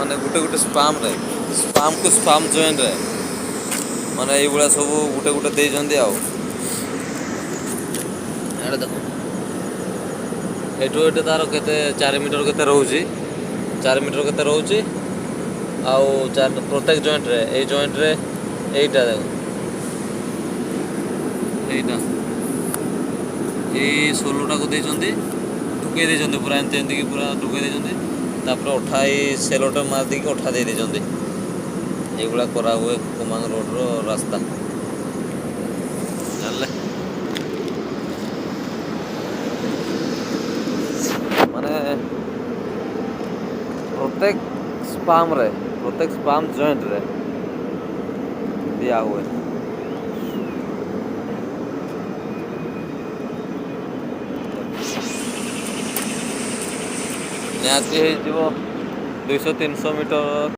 ମାନେ ଗୋଟେ ଗୋଟେ ସ୍ପାମ୍ରେ, ସ୍ପାମ୍କୁ ସ୍ପାମ୍ ଜଏଣ୍ଟରେ ମାନେ ଏଇଭଳିଆ ସବୁ ଗୋଟେ ଗୋଟେ ଦେଇଛନ୍ତି। ଆଉ ଏଇଟା ଦେଖ, ଏଠୁ ଏଠି ତାର କେତେ 4 ମିଟର କେତେ ରହୁଛି, 4 ମିଟର କେତେ ରହୁଛି। ଆଉ ପ୍ରତ୍ୟେକ ଜଏଣ୍ଟରେ, ଏଇ ଜଏଣ୍ଟରେ ଏଇଟା ଦେଖ, ଏଇଟା ଏଇ 16ଟାକୁ ଦେଇଛନ୍ତି, ଢୁକେଇ ଦେଇଛନ୍ତି ପୁରା ଏମିତି ଏମିତିକି ପୁରା ଢୁକେଇ ଦେଇଛନ୍ତି। ତାପରେ ଅଠା ଏଇ ସେଲୋଟା ମାରି ଦେଇକି ଅଠା ଦେଇ ଦେଇଛନ୍ତି। ଏଇଭଳିଆ କରାହୁଏ କୁମାଙ୍ଗ ରୋଡ଼ର ରାସ୍ତା, ଜାଣିଲେ? ମାନେ ପ୍ରତ୍ୟେକ ସ୍ପାମ୍ରେ, ପ୍ରତ୍ୟେକ ସ୍ପାମ୍ ଜଏଣ୍ଟରେ ଦିଆ ହୁଏ। ନିହାତି ହେଇଯିବ 200-300 ମିଟର।